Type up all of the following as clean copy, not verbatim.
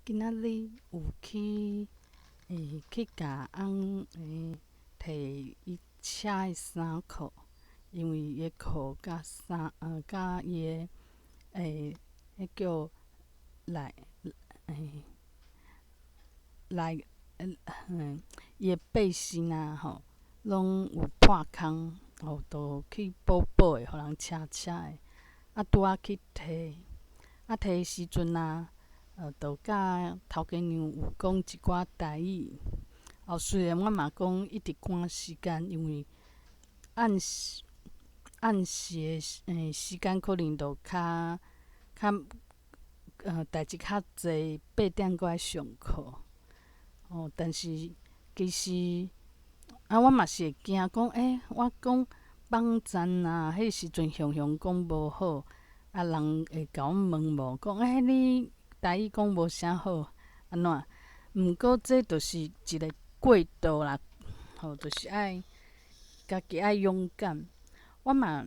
今仔日有去欸去共翁欸提伊車的衫褲，因為伊的褲佮衫佮伊的欸彼叫內欸內伊的背心啊吼，攏有破空，吼，就去補補的，予人車車的。啊，拄仔去提，啊提的時陣啊，就佮頭家娘有講一寡台語。哦，雖然我嘛講一直趕時間，因為暗時暗時的欸時間可能就較較代誌較濟，8點閣愛上課。哦，但是其實啊，我嘛是會驚講，欸，我講網站啊，彼時陣雄雄講無好，啊，人會共阮問無，講欸，你台語講無啥好，按怎？毋過這就是一個過渡啦，吼，就是愛家己愛勇敢。我嘛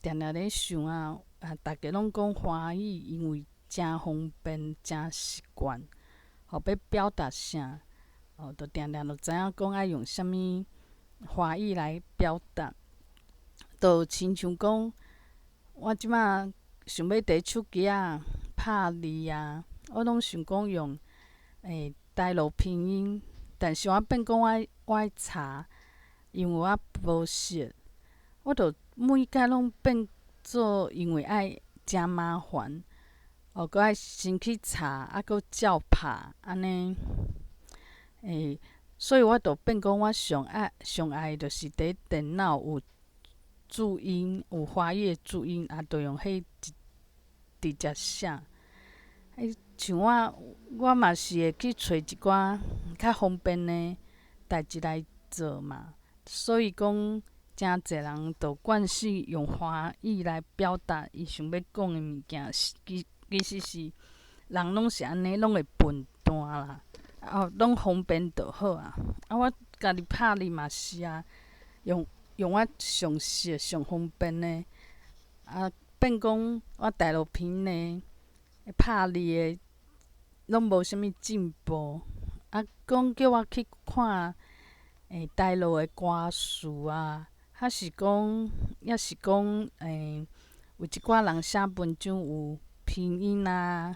定定咧想啊，啊，逐家攏講華語，因為誠方便、誠習慣，吼，欲表達啥，哦，就定定就知影講愛用啥物華語來表達。就親像講，我這馬想欲佇手機仔拍字啊，我攏想講用欸大陸拼音，但是我變講我我愛查，因為我無熟，我就每擺攏變做因為愛誠麻煩，哦，閣愛先去查，啊，閣照拍按呢，欸，所以我就變講我上愛上愛就是佇電腦有注音，有華語的注音，啊，就用彼直接寫。欸，像我，我嘛是會去揣一寡較方便的代誌來做嘛。所以講，誠濟人就慣勢用華語來表達伊想欲講的物件，其其實是人攏是按呢，攏會笨蛋啦。哦，攏方便就好啊。啊，我家己拍字嘛是啊，用用我上熟、上方便的。啊，變講我大陸拼音的拍字的，攏無啥物進步。啊，講叫我去看欸大陸的歌詞啊，抑是講，抑是講欸，有一寡人寫文章有拼音啊。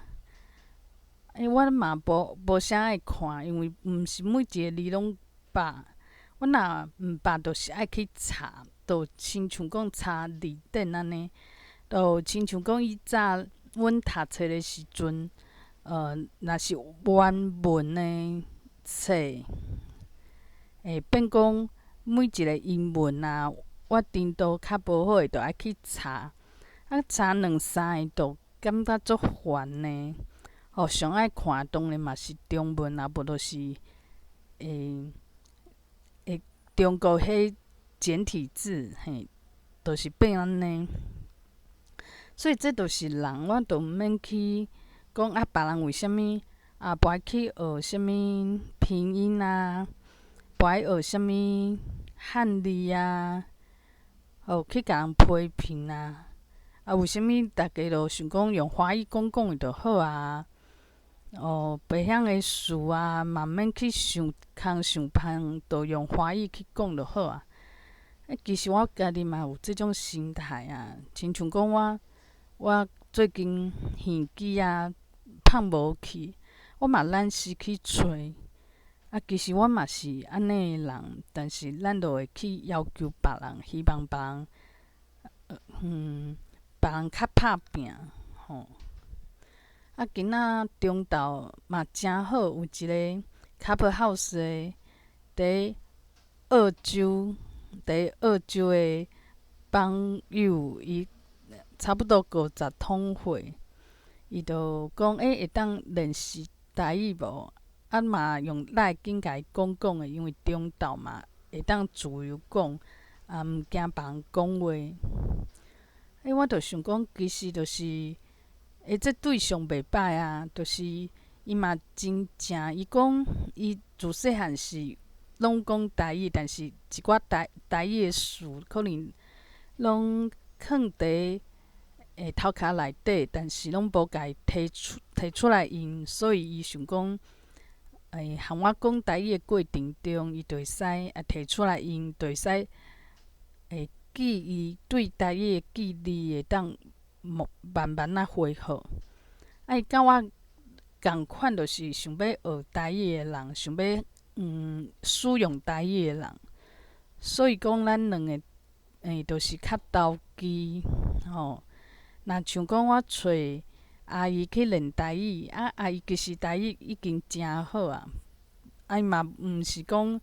欸，我嘛無無啥愛看，因為毋是每一個字攏捌。我若毋捌，就是愛去查，就親像講查字典按呢。就親像講以早阮讀冊的時陣，若是原文的冊，會變講每一個英文啊，我程度較無好的，就愛去查，啊查兩三個就感覺足煩的。吼，上愛看當然嘛是中文，啊無就是欸欸中國彼簡體字，嘿，就是變按呢。所以這就是人，我就毋免去講啊，別人為啥物啊，無愛去學啥物拼音啊，無愛學啥物漢字啊，哦，去共人批評啊。啊，為啥物逐家都想講用華語講講的就好啊？哦，袂曉的詞啊，嘛毋免去想空想芳，就用華語去講就好啊。欸，其實我家己嘛有這種心態啊，親像講我我最近耳機啊麭無去，我嘛懶時去揣。啊，其實我嘛是按呢的人，但是咱就會去要求別人，希望別人，別人較拍拚吼。啊，今仔中晝嘛誠好，有一個 Clubhouse 的佇澳洲，佇澳洲的朋友，伊差不多50通歲，伊就講欸，會當練習台語無？啊嘛用 LINE 緊共伊講講的，因為中晝嘛會當自由講，啊毋驚別人講話。欸，我就想講，其實就是，欸，這對象袂歹啊，就是伊嘛真正，伊講伊自細漢是攏講台語，但是一寡台台語的詞可能攏囥佇頭殼內底，但是攏無共伊提出來用，所以伊想講，和我講台語的過程中，伊就會使提出來用，就會使記憶對台語的記憶會當慢慢仔恢復。啊，伊佮我仝款，就是想欲學台語的人，想欲使用台語的人，所以講咱兩个就是較投機吼。若像講我揣阿姨去練台語，啊，阿姨其實台語已經誠好啊，啊伊嘛毋是講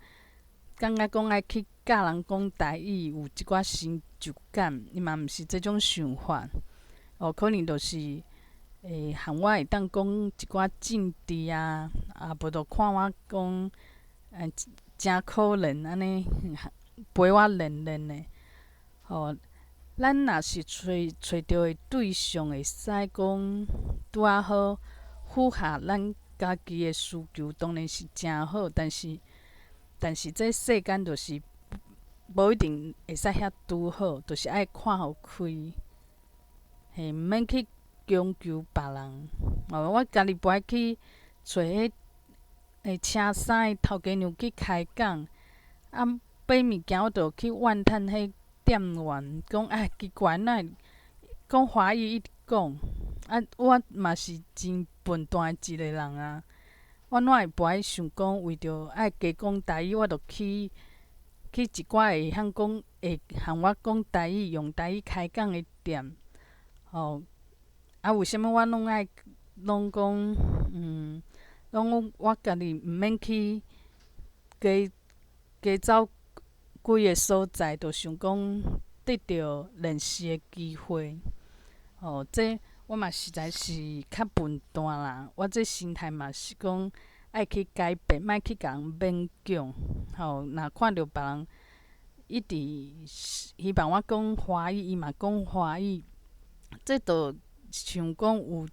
感覺講愛去教人講台語有一寡成就感，伊嘛毋是這種想法。哦，可能就是和我會當講一寡政治啊，啊無就看我講誠可憐按呢，陪我練練的。吼，咱若是揣著的對象會使講拄仔好符合咱家己的需求，當然是誠好。但是這世間就是無一定會使遐拄好，就是愛看予開，嘿，毋免去強求別人。哦，我家己無愛去揣彼車衫的頭家娘去開講，啊，買物件我就去怨嘆彼店員，講哎奇怪，哪會講華語一直講，啊，我嘛是真笨蛋的一個人啊！我哪會無愛想講為著愛加講台語，我就去一寡會曉講會和我講台語、用台語開講的店，吼！啊，為啥物我攏愛攏講，攏我家己毋免去加加走幾个所在，就想講得著練習的機會，吼！這我嘛實在是較笨蛋啦。我這心態嘛是講愛去改變，莫去共人勉強，吼！若看著別人一直希望我講華語，伊嘛講華語，這就像講有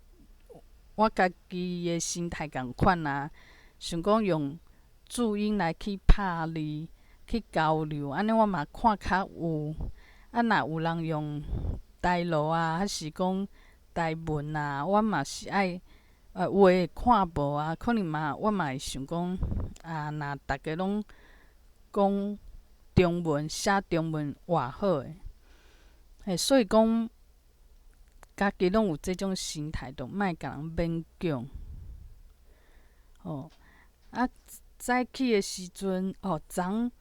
我家己的心態仝款啊，想講用注音來去拍字、去交流，按呢我嘛看較有。啊，若有人用台羅啊，抑是講台文啊，我嘛是愛有的會看無啊，可能嘛我嘛會想講，啊，若逐家攏講中文、寫中文偌好的。嘿，所以講，家己攏有這種心態，就莫共人勉強。吼，啊，早起的時陣，哦，昨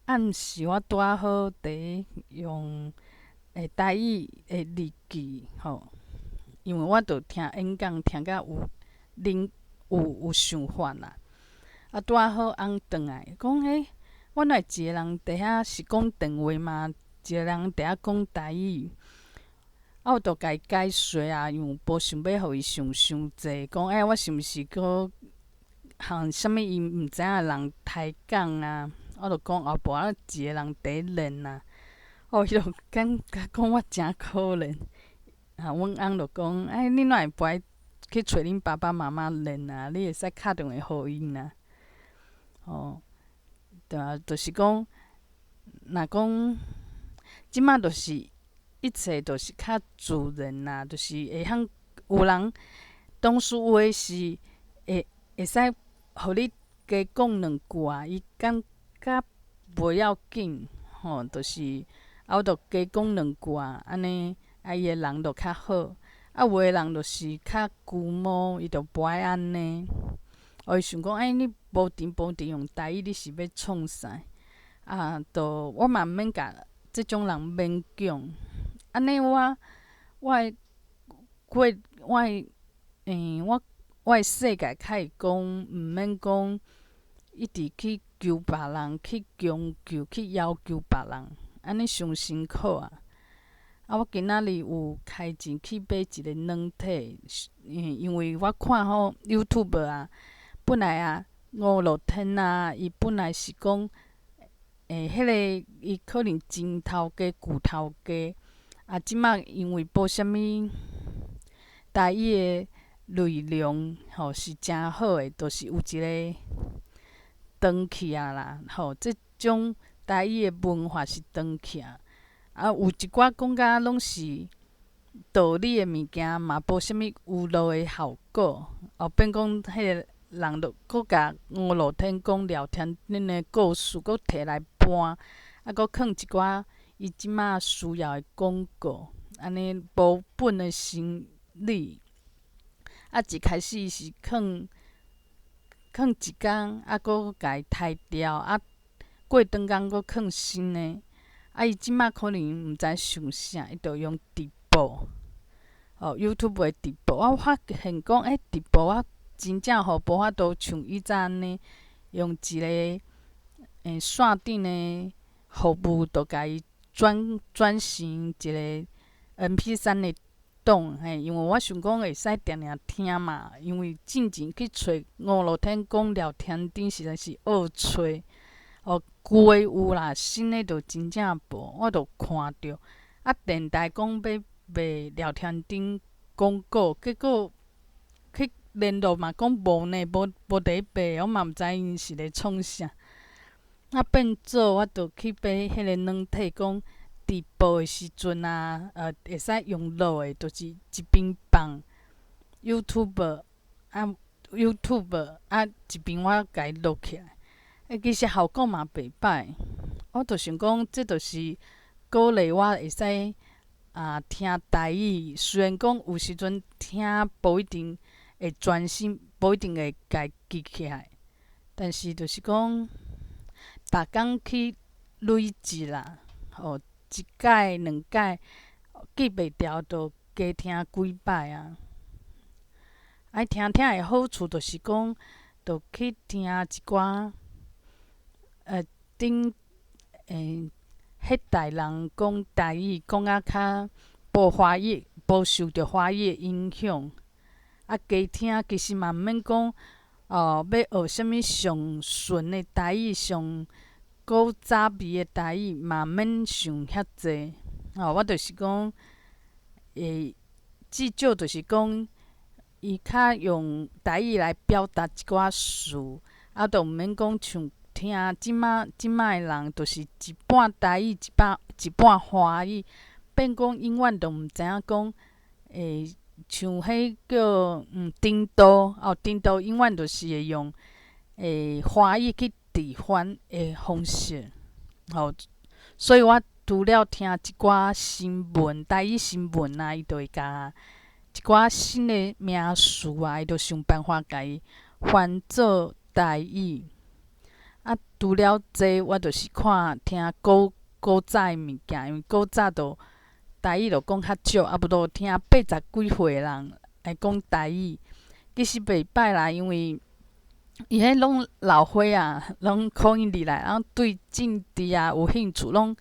暗時我拄仔好佇用台語的日記，吼，因為我著聽演講聽甲有靈有想法啦。啊，拄仔好翁轉來講，欸，我哪會一个人佇遐是講電話嗎？一个人佇遐講台語。啊，我就共伊解說啊，因為無想欲予伊想傷濟，講欸，我是毋是閣和啥物伊毋知影的人抬槓啊？我就講啊，無我一个人佇咧練啊。哦，伊就感覺講我誠可憐。啊，阮翁就講，欸，你哪會無愛去揣恁爸爸媽媽練啊？你會使敲電話予𪜶啊。吼，對啊，就是講，若講這馬就是一切都是較自然啦，就是會曉有人當初有的是會使予你加講兩句啊，伊感覺袂要緊，吼，就是啊，我就加講兩句啊，按呢啊，伊的人就較好。啊，有的人就是較龜毛，伊就無愛按呢。哦，伊想講，欸，你無閒無閒用台語，你是欲創啥？啊，就我嘛毋免共這種人勉強。按呢，我的過我的我的世界較會講，毋免講一直去求別人，去強求，去要求別人，按呢傷辛苦啊！啊，我今仔日有開錢去買一个軟體，因為我看吼 YouTube 啊，本來啊五樂天啊，伊本來是講，彼个伊可能前頭家、舊頭家，啊，這馬因為無啥物台語的內容，吼是誠好的，就是有一个斷去啊啦，吼，這種台語的文化是斷去啊。啊，有一寡講甲攏是道理的物件嘛，無啥物娛樂的效果。哦，變講彼个人就閣共吳樂天講廖添丁的故事，閣提來播，啊，閣囥一寡伊這馬需要的廣告，按呢無本的生理。啊，一開始伊是囥囥一工，啊，閣共伊刣掉，啊，過長工閣囥新的。啊，伊這馬可能毋知想啥，伊就用直播，哦，YouTube 的直播。我發現講，欸，直播我真正吼無法度像以前按呢，用一个線頂的服務，就共伊轉轉成一个 MP3的檔，嘿，因為我想講會使定定聽嘛，因為進前去揣吳樂天講廖添丁實在是惡揣，哦，舊的有啦，新的就真正無，我就看著，啊，電台講欲賣廖添丁廣告，結果去聯絡嘛講無呢，無無佇咧賣，我嘛毋知𪜶是咧創啥。啊，變做我就去買彼个軟體，講直播的時陣啊，會使用錄的，就是一邊放 YouTube 啊 YouTube 啊，一邊我共伊錄起來。欸，其實效果嘛袂歹，我就想講，這就是鼓勵我會使啊聽台語。雖然講有時陣聽無一定會專心，無一定會共伊記起來，但是就是講，逐工去累積啦，吼，一擺兩擺記袂牢，就加聽幾擺啊。愛聽聽的好處就是講，就去聽一寡頂彼代人講台語，講啊較無華語，無受著華語的影響。啊，加聽其實嘛毋免講哦，欲學啥物上純的台語，上古早味的台語，嘛毋免想遐濟。吼，我就是講，至少就是講，伊較用台語來表達一寡事，啊，就毋免講像聽這馬這馬的人，就是一半台語，一半一半華語，變講永遠都毋知影講，像彼叫陳導，哦，陳導永遠就是會用華語去直翻的方式，吼，所以我除了聽一寡新聞，台語新聞啊，伊就會共一寡新的名詞啊，伊就想辦法共伊翻做台語。啊，除了這個，我就是看聽古古早的物件，因為古早就台語就講較少，啊無就聽八十幾歲的人來講台語，其實袂歹啦，因為伊彼攏老歲仔，攏 call in 入來，然後對政治啊有興趣，攏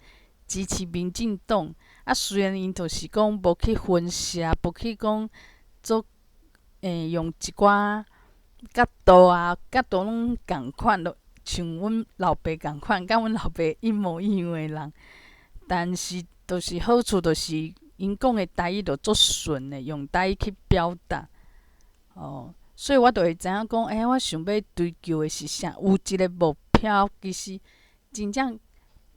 支持民進黨。啊，雖然𪜶就是講無去分析，無去講做用一寡角度啊，角度攏仝款，就像阮老爸仝款，佮阮老爸一模一樣的人。但是，就是好處就是𪜶講的台語就足順的，用台語去表達。哦，所以我就會知影講，欸，我想欲追求的是啥？有一个目標，其實真正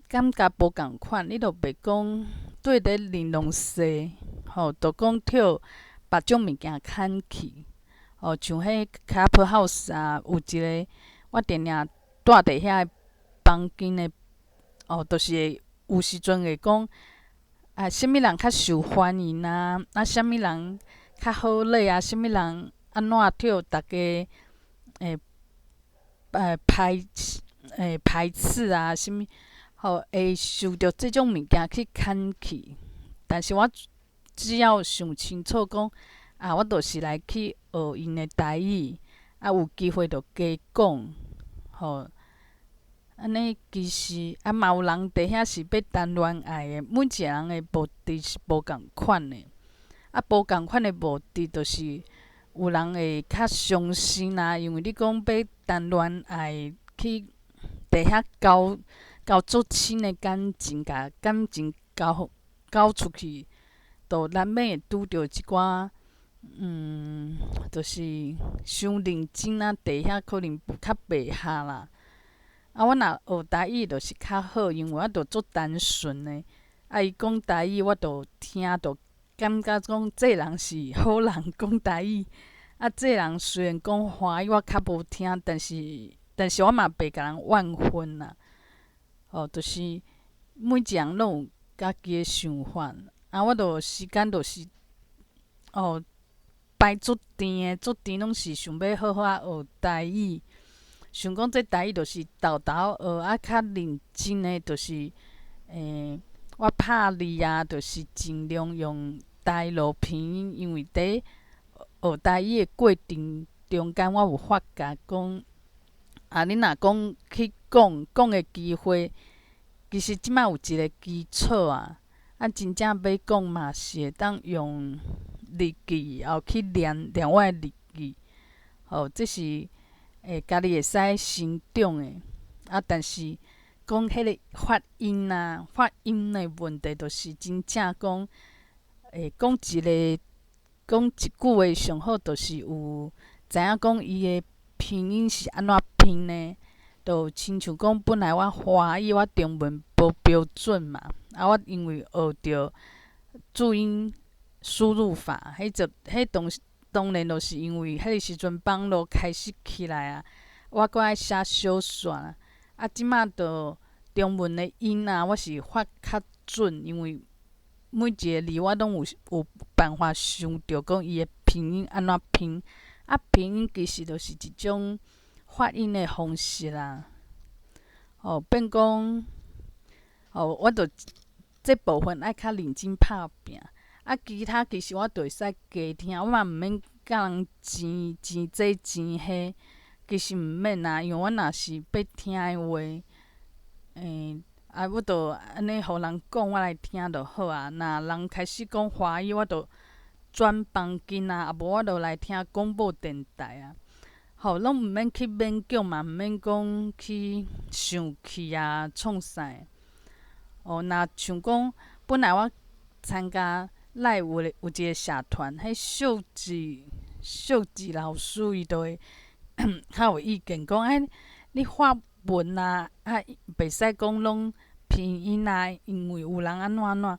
感覺無仝款，你就袂講對咧玲瑯勢，吼，就講予別種物件牽去。哦，像彼 Clubhouse 啊，有一个我定定蹛佇遐房間的，哦，就是會有時陣會講啊，啥物人較受歡迎啊？啊，啥物人較好禮啊？啥物人按怎予逐家會排斥啊？啥物吼會受著這種物件去牽去。但是我只要想清楚講，啊，我就是來去學𪜶的台語，啊，有機會就加講，吼。按呢其實啊，嘛有人佇遐是欲談戀愛的，每一个人的目的是無仝款的。啊，無仝款的目的，就是有人會較傷心啦，因為你講欲談戀愛去佇遐交交足深的感情，共感情交交出去，就難免會拄著一寡，就是傷認真啊，佇遐可能較袂合啦。啊，我若學台語就是較好，因為我就足單純的，啊，伊講台語我就聽就感覺講這人是好人講台語，啊，這人雖然講華語我較無聽，但是我嘛袂共人怨恨啦。哦，就是每一個人攏有家己的想法，啊，我就時間就是哦，排足甜的，足甜攏是想欲好好仔學台語，想講這台語就是沓沓學，啊，較認真的就是，我拍字啊，就是盡量用台羅拼音，因為佇學台語的過程中間，我有發覺講，啊，你若講去講講的機會，其實這擺有一個基礎啊，啊，真正欲講嘛是會當用日記，哦，去練練我的日記，吼，這是家己會使成長的，啊，但是講彼个發音啊，發音的問題，就是真正講，講一个講一句話上好，就是有知影講伊的拼音是按怎拼呢？就親像講本來我華語我中文無標準嘛，啊，我因為學著注音輸入法，彼就彼當當然就是因為彼个時陣網路開始起來啊，我閣愛寫小說，啊，這馬就中文的音啊，我是發較準，因為每一个字我攏有辦法想著講伊的拼音按怎拼，啊，拼音其實就是一種發音的方式啦。哦，變講，哦，我就這部分愛較認真拍拚。啊，其他其實我就會使加聽，我嘛毋免佮人爭爭這爭彼，其實毋免啊，因為我若是欲聽的話，啊，我就按呢予人講，我來聽就好啊。若人開始講華語，我就轉房間啊，啊無我就來聽廣播電台啊。吼，攏毋免去勉強嘛，毋免講去生氣啊、創啥。哦，若像講本來我參加內有一个社團，彼秀智秀智老師伊就會較有意見，講欸，你發文啊，啊，袂使講攏拼音啊，因為有人按怎按怎。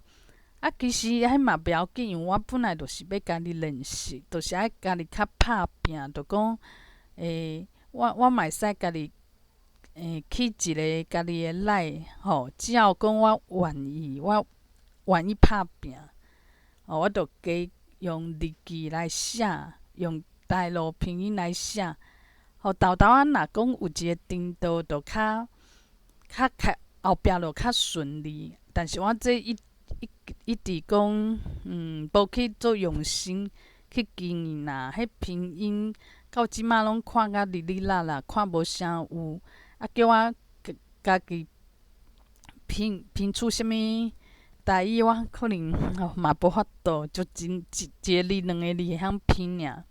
啊，其實彼嘛袂要緊，因為我本來就是欲家己練習，就是愛家己較拍拚，就講，我嘛會使家己起一个家己的 LINE 吼，只要講我願意，我願意拍拚，哦，我就加用日記來寫，用台羅拼音來寫，吼，沓沓仔若講有一个程度，就較較較後壁就較順利。但是我這一直講，無去做用心去經營啦，彼拼音到這馬攏看甲哩哩啦啦，看無啥有。啊，叫我家己拼拼出啥物台語，我可能嘛無法度，就真一一个字兩个字會曉拼爾。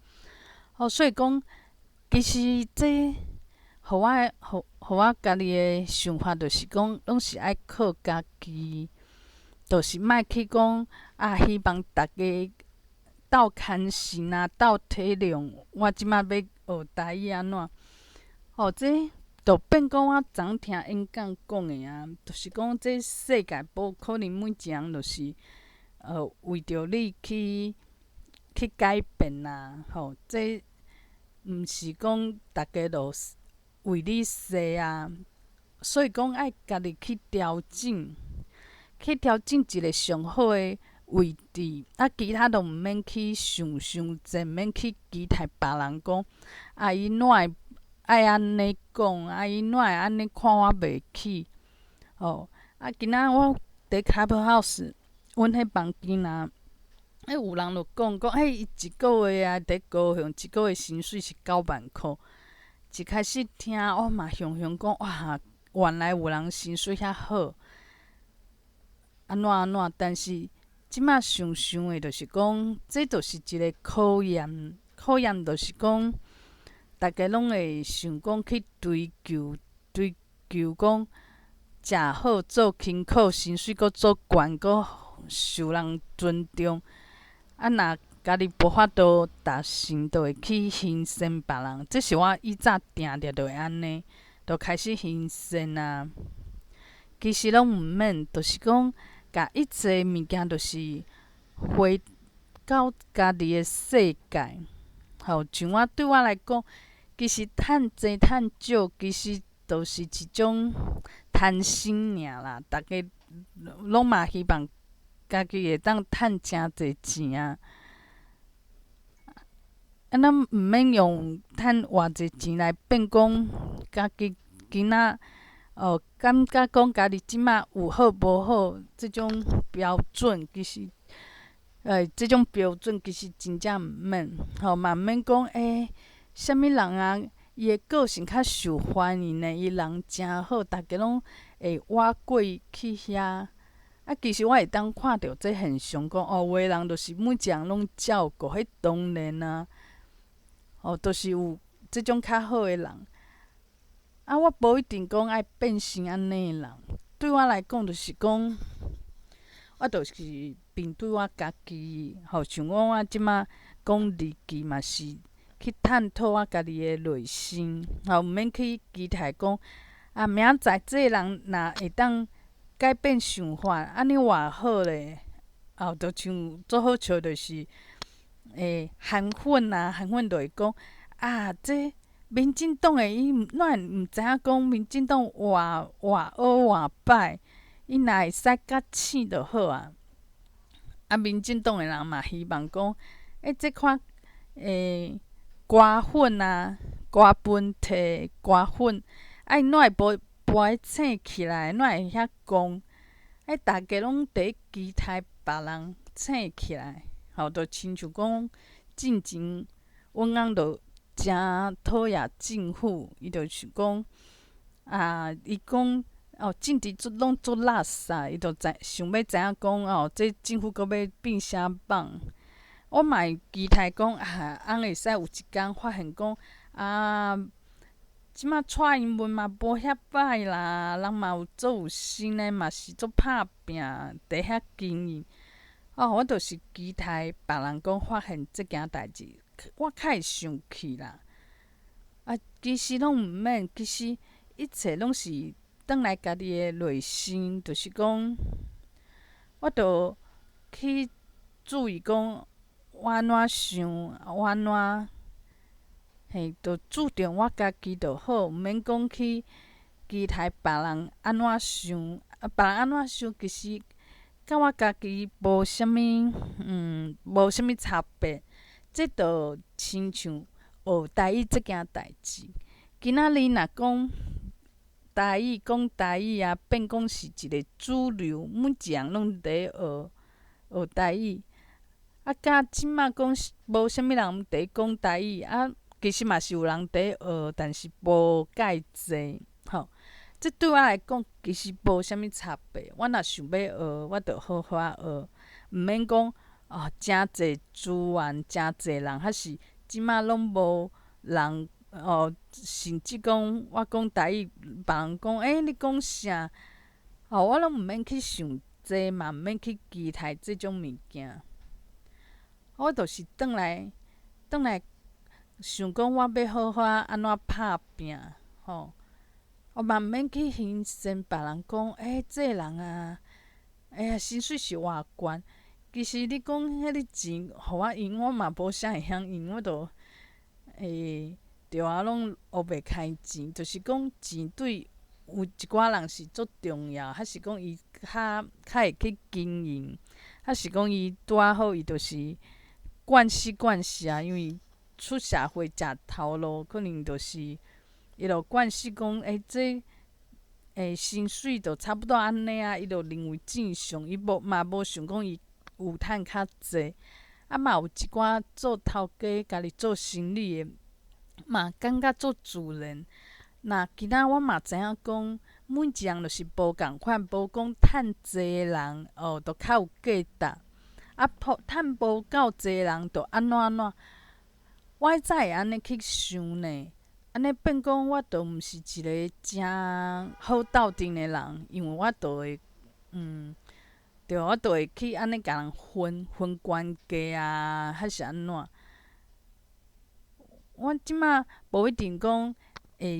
哦，所以講，其實這予我予予我家己的想法，就是講，攏是愛靠家己，就是莫去講啊，希望逐家鬥牽線啊，鬥體諒我這馬欲學台語按怎。吼，這就變講我昨昏聽演講講的啊，就是講這世界無可能每一個人就是為著你去改變啊，吼，這毋是講逐家都為你生啊，所以講愛家己去調整，去調整一个上好的位置，啊，其他都毋免去想傷濟，毋免去期待別人講，啊，伊哪會愛按呢講，啊，伊哪會按呢看我袂起，吼，啊，今仔我佇 Clubhouse，阮彼房間啊，有人就講講，伊一个月啊，佇高雄一个月薪水是9萬箍。一開始聽我嘛雄雄講，哇，原來有人薪水遐好，按怎按怎，但是這馬想想的，就是講，這就是一个考驗，考驗就是講，逐家攏會想講去追求，追求講食好、做辛苦，薪水閣做懸，閣受人尊重。啊，若家己無法度達成，就會去欣羨別人。這是我以早定定就會按呢，就開始欣羨啊。其實攏毋免，就是講，共一切物件，就是回到家己的世界。吼，像我對我來講，其實趁濟趁少，其實就是一種貪心爾啦。逐家攏嘛希望家己會當趁誠濟錢啊。啊，咱毋免用趁偌濟錢來變講家己今仔哦，感覺講家己這馬有好無好，這種標準其實，這種標準其實真正毋免，吼嘛毋免講啥物人啊，伊的個性較受歡迎呢，伊人誠好，逐家攏會倚過去遐。啊，其實我會當看著這現象，講哦，有的人就是每一人攏照顧，彼當然啊，哦，就是有這種較好的人。啊，我無一定講愛變成按呢的人，對我來講，就是講，我就是面對我家己，吼，像講我這馬講日記嘛是去探討我家己的內心，吼，毋免去期待講，啊，明仔載這个人若會當改變想法，按呢偌好咧，哦，就像足好笑，就是，韓粉啊，韓粉就會講，啊，這民進黨的伊哪會毋知影講民進黨偌偌烏偌歹，伊若會使較醒就好啊。啊，民進黨的人嘛希望講，這款歌粉啊，歌本體歌粉，啊，𪜶哪會無跋醒起來，哪會遐講？逐家攏佇咧期待別人醒起來，吼，就親像講進前阮翁就誠討厭政府，伊就想講，啊，伊講哦，政治足攏足垃圾，伊就知想欲知影講哦，這政府閣欲變啥蠓？我嘛會期待講啊，翁會使有一工發現講啊，這馬蔡英文嘛無遐歹啦，人嘛有足有心的，嘛是足拍拚，佇遐經營。哦，我就是期待別人講發現這件代誌，我較會生氣啦。啊，其實攏毋免，其實一切攏是轉來家己的內心，就是講，我著去注意講，我按怎想，我按怎，嘿，著注重我家己就好，毋免講去期待別人按怎想，啊，別人按怎想，其實佮我家己無啥物，無啥物差別。這就親像學台語這件代誌。今仔日若講台語，講台語啊，變講是一個主流，每一人攏佇學學台語。啊，佮這馬講無啥物人佇講台語，啊，其實嘛是有人佇學，但是無蓋濟，吼。這對我來講，其實無啥物差別。我若想欲學，我就好好仔學，毋免講哦，誠濟資源，誠濟人，還是這馬攏無人哦，甚至講我講台語，別人講欸，你講啥？哦，我攏毋免去想這，嘛毋免去期待這種物件。我就是轉來轉來想講，我欲好好仔按怎拍拚，吼。我嘛毋免去欣羨別人講，欸，這个人啊，哎呀，薪水是偌懸。其實你講彼个錢，予我用，我嘛無啥會曉用，我就對啊，攏烏白開錢，就是講錢對有一寡人是足重要，還是講伊較較會去經營，還是講伊拄仔好，伊就是慣勢慣勢啊，因為出社會食頭路，可能就是伊就慣勢講，欸，這薪水就差不多按呢啊，伊就認為正常，伊無嘛無想講伊有趁較濟，啊嘛有一寡做頭家、家己做生意的，嘛感覺足自然。那今仔我嘛知影講，每一人就是無仝款，無講趁濟的人哦，就較有價值，啊，趁無夠濟的人就按怎按怎。我以早會按呢去想呢，按呢變講我就毋是一個誠好鬥陣的人，因為我就會，對，我就會去按呢共人分分懸低啊，還是按怎？我這馬無一定講，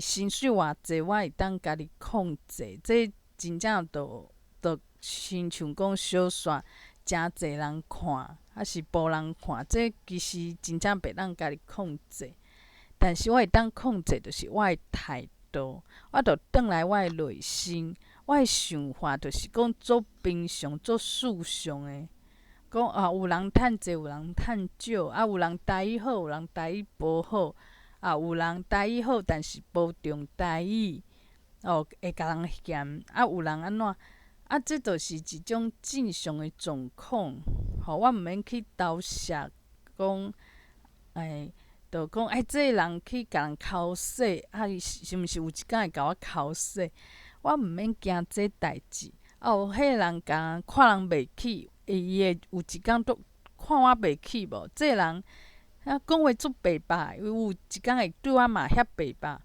薪水偌濟，我會當家己控制。這真正就親像講小說，誠濟人看，抑是無人看，這其實真正袂當家己控制。但是我會當控制，就是我的態度。我就轉來我的內心，我的想法就是講足平常、足順暢的。講啊，有人趁濟，有人趁少，啊，有人待伊好，有人待伊無好，啊，有人待伊好，但是無重台語，哦，會共人嫌，啊，有人按怎？啊，這就是一種正常的狀況，吼，我毋免去投射講，欸，就講欸，這个人去共人剾洗，啊，伊是毋是有一工會共我剾洗？我毋免驚這代誌。啊，有彼个人共人看人袂起，伊會有一工都看我袂起無？這个人啊，講話足白目，伊有一工會對我嘛遐白目？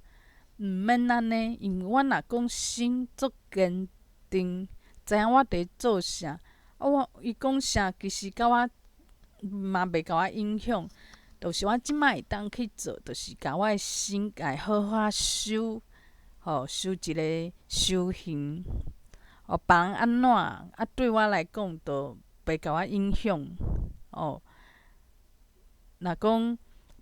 毋免按呢，因為我若講心足堅定，知影我佇做啥，啊，我伊講啥，其實佮我嘛袂共我影響。就是我這擺會當去做，就是共我的心共伊好好修，吼，修一个修行。哦，別人按怎，啊，對我來講，就袂共我影響。哦，若講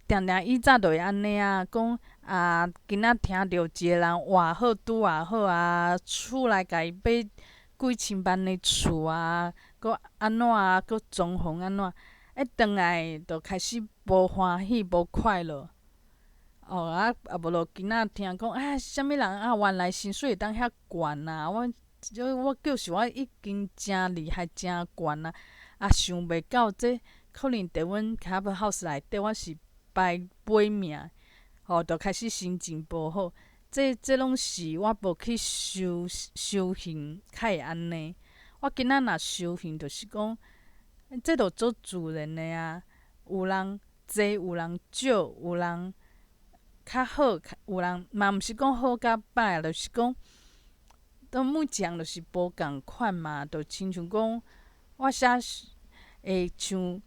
定定以早就會按呢啊，講啊，今仔聽著一个人活好拄偌好啊，厝內共伊買幾千萬的厝啊，閣按怎啊，閣裝潢按怎，一轉來就開始無歡喜、無快樂。哦啊，啊無就今仔聽講啊，啥物人啊，原來薪水會當遐懸啊！我我叫是我已經誠厲害、誠懸啊！啊，想袂到這可能佇阮 Clubhouse 內底，我是排尾名，吼，就開始心情無好。這這攏是我無去修修行，才會按呢。我今仔若修行，就是講，這就足自然的啊。有人濟，有人少，有人較好，有人嘛毋是講好佮歹，就是講，都每一項就是無仝款嘛，就親像講，我寫會像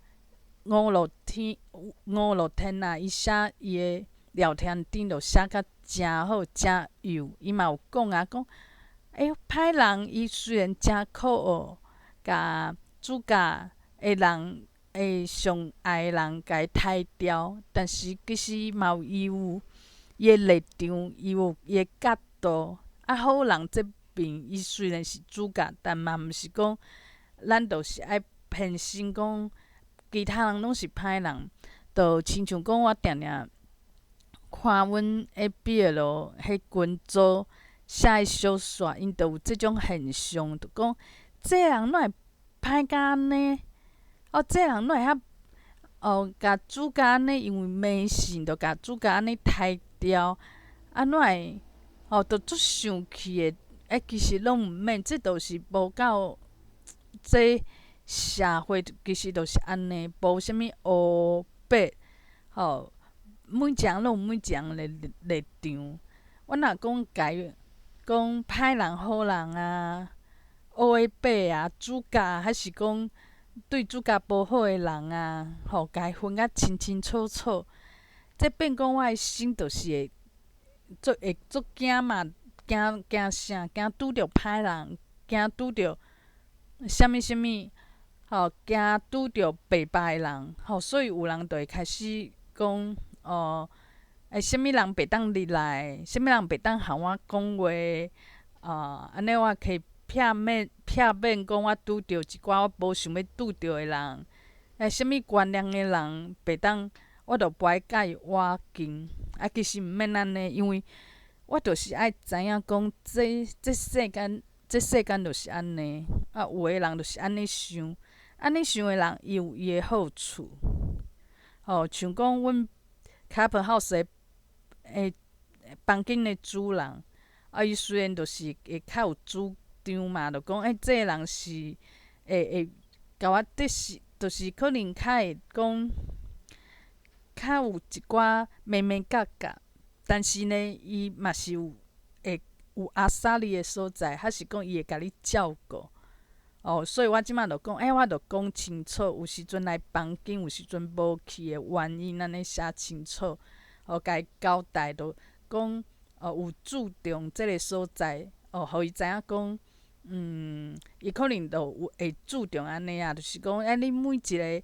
吳樂天，吳樂天啊，伊寫伊的聊天頂就寫甲誠好，誠幼，伊嘛有講啊，講，欸，歹人伊雖然誠可惡，共主角的人會上愛的人共伊刣掉，但是其實嘛有伊有伊的立場，伊有伊的角度。啊，好人這邊伊雖然是主角，但嘛毋是講咱就是愛偏心講其他人攏是歹人，就親像講我定定看阮 ABL 彼群組寫的小說，𪜶就有這種現象，就講這人哪會歹甲按呢？哦，這人哪會遐哦，共主角按呢，因為迷信，就共主角按呢刣掉，啊，哪會哦，就足生氣的。欸，其實攏毋免，這就是無夠這社會其實就是按呢，無啥物黑白，吼，每一個人攏有每一個人的立場。我若講共伊講歹人好人啊，黑白啊，主角還是講對主角無好的人啊，吼，共伊分甲清清楚楚，這變講我的心就是會足會足驚嘛，驚驚啥？驚拄著歹人，驚拄著啥物啥物，吼，驚拄著白目的人，吼，所以有人就會開始講，哦，欸，啥物人袂當入來，啥物人袂當和我講話，啊，按呢我可以避免避免講我拄著一寡我無想欲拄著的人，欸，啥物觀念的人袂當，我就無愛佮伊倚近。啊，其實毋免按呢，因為我就是愛知影講，這這世間，這世間就是按呢，啊，有的人就是按呢想，按呢想的人，伊有伊的好處。吼，像講阮 Clubhouse 的欸房間的主人，啊，伊雖然就是會較有主張嘛，就講欸，這个人是會會共我得是，就是可能較會講，較有一寡眉眉角角，但是呢，伊嘛是有會有阿莎力的所在，還是講伊會共你照顧。哦，所以我這擺就講，欸，我就講清楚，有時陣來房間，有時陣無去的原因，按呢寫清楚，哦，共伊交代，就講，哦，有注重這个所在，哦，予伊知影講，伊可能就有會注重按呢啊，就是講，欸，你每一个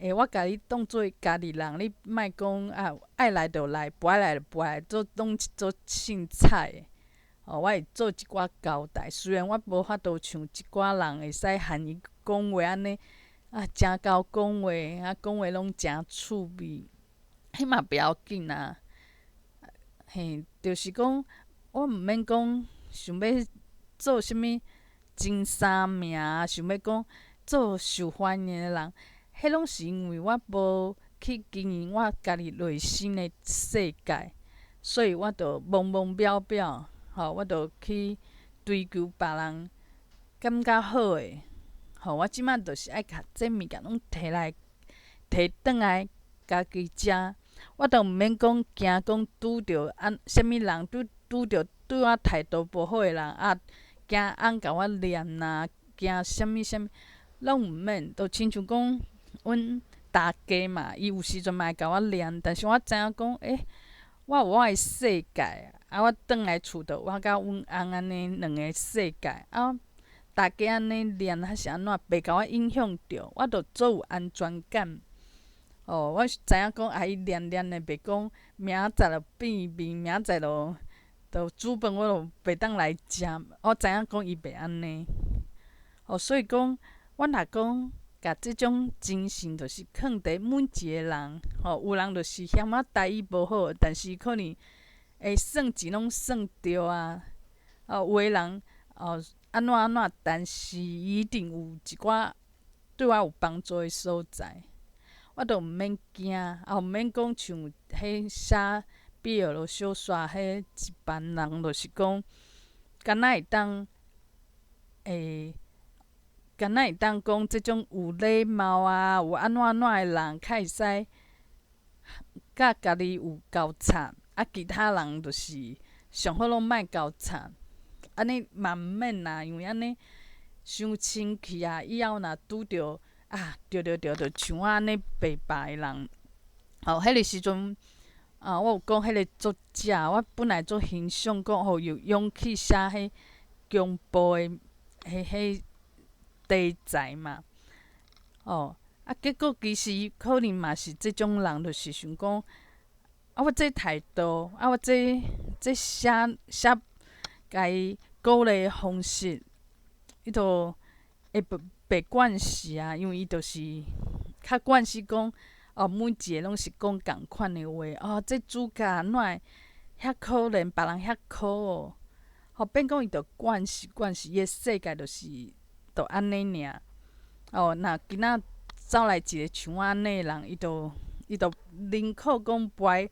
欸，我共你當做家己人，你莫講啊，愛來就來，無愛來就無愛，做攏做凊彩的。哦，我會做一寡交代，雖然我無法度像一寡人會使含伊講話按呢，啊，誠𠢕講話，啊，講話攏誠趣味，彼嘛不要緊啊。嘿，就是講，我毋免講想欲做啥物前三名，想欲講做受歡迎的人，彼攏是因為我無去經營我家己內心的世界，所以我就懵懵渺渺。吼，我就去追求別人感覺好的，吼，我這擺就是愛共這物件攏提來提轉來家己食，我都毋免講驚講拄著按啥物人拄拄著對我態度無好的人啊，驚翁共我念啊，驚啥物啥物，攏毋免，就親像講阮大家嘛，伊有時陣嘛會共我念，但是我知影講，欸，我有我的世界。啊！我轉來厝，就我佮阮翁按呢兩个世界。啊，大家按呢念抑是按怎，袂共我影響著，我就足有安全感。哦，我知影講啊，伊念念的，袂講明仔載就變面，明仔載就就煮飯，我就袂當來食。我知影講伊袂按呢。哦，所以講，我若講共這種精神，就是囥佇每一个人。吼，有人就是嫌我台語無好，但是可能會算錢攏算對啊！哦，有的人哦，按怎按怎，但是伊一定有一寡對我有幫助的所在，我都毋免驚，也毋免講像彼寫 BL 小說彼一班人，就是講，敢若會當會，敢若會當講這種有禮貌啊，有按怎按怎的人，較會使佮家己有交叉。啊，其他人就是上好攏莫交叉，按呢嘛毋免啦，因為按呢傷清氣啊，以後若拄著啊，著著著，就像我按呢白白的人。哦，彼个時陣啊，我有講彼个作者，我本來足欣賞講吼，有勇氣寫彼恐怖的彼彼題材嘛。哦，啊，結果其實可能嘛是這種人，就是想講。啊！我這態度，啊！我這這寫寫，共伊鼓勵的方式，伊就會袂袂慣勢啊，因為伊就是較慣勢講，哦，每一个攏是講仝款的話，哦，這主角按怎會遐可憐，別人遐可惡，予變講伊就慣勢慣勢，伊的世界就是就按呢爾。哦，若今仔走來一个像我按呢的人，伊就伊就寧可講不愛。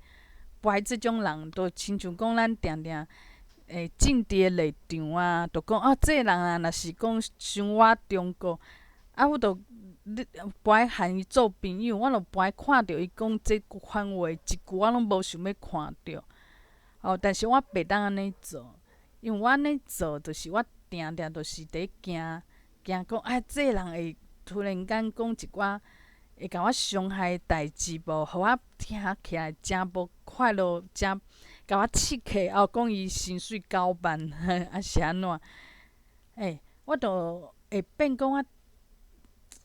不愛這種人，就親像講咱定定會政治的立場啊，就講啊，這个人啊，若是講傷倚中國，啊，我就你不愛和伊做朋友，我就不愛看著伊講這款話，一句我攏無想欲看著。哦，但是我袂當按呢做，因為我按呢做，就是我定定就是佇驚驚講，啊，這个人會突然間講一寡會共我傷害的代誌無，予我聽起來誠無快樂，誠共我刺客哦，講伊薪水9萬，抑是按怎？欸，我就會變講我，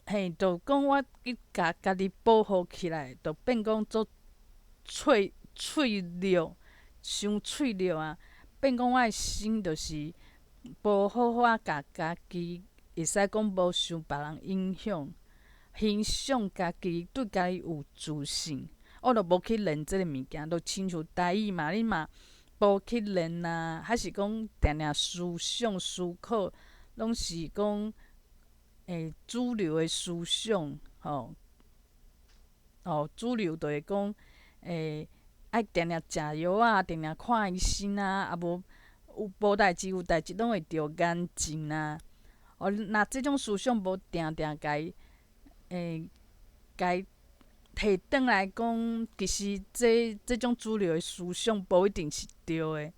嘿，就講我去共家己保護起來，就變講做脆脆弱，傷脆弱啊！變講我的心就是無好好仔共家己，會使講無受別人影響。欣賞家己，對家己有自信，我就無去練這个物件，就親像台語嘛，你嘛無去練啊，還是講定定思想思考，攏是講欸主流的思想，吼，哦，主流就會講欸愛定定食藥啊，定定看醫生啊，啊無有無代誌有代誌攏會著癌症啊。哦，若這種思想無定定共伊欸，共伊提轉來講，其實這這種主流的思想無一定是對的。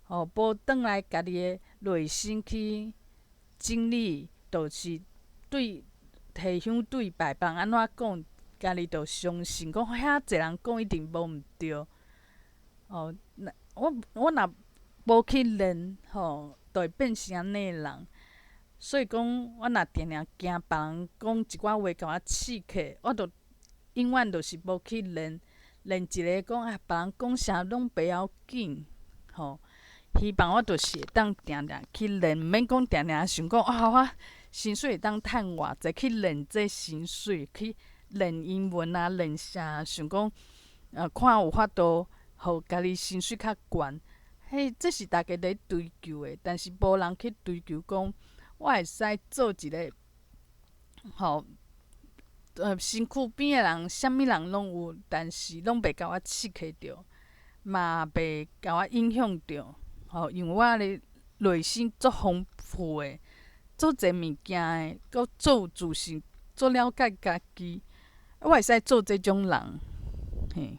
吼，無轉來家己的內心去整理，就是對提香對白，別人按怎講，家己就相信，講遐濟人講一定無毋對。哦，若我我若無去練，吼，就會變成按呢的人。所以講，我若定定驚別人講一寡話共我刺客，我就永遠就是無去練練一个講啊，別人講啥攏袂要緊，吼。希望我就是會當定定去練，毋免講定定想講啊，我薪水會當趁偌濟，去練這薪水，去練英文啊，練啥？想講看有法度，予家己薪水較懸。彼，這是大家咧追求的，但是無人去追求講，我會使做一个，吼，身軀邊的人，啥物人攏有，但是攏袂共我刺激著，嘛袂共我影響著，吼，因為我的內心足豐富的，足濟物件的，閣足有自信，足了解家己，我會使做這種人，嘿。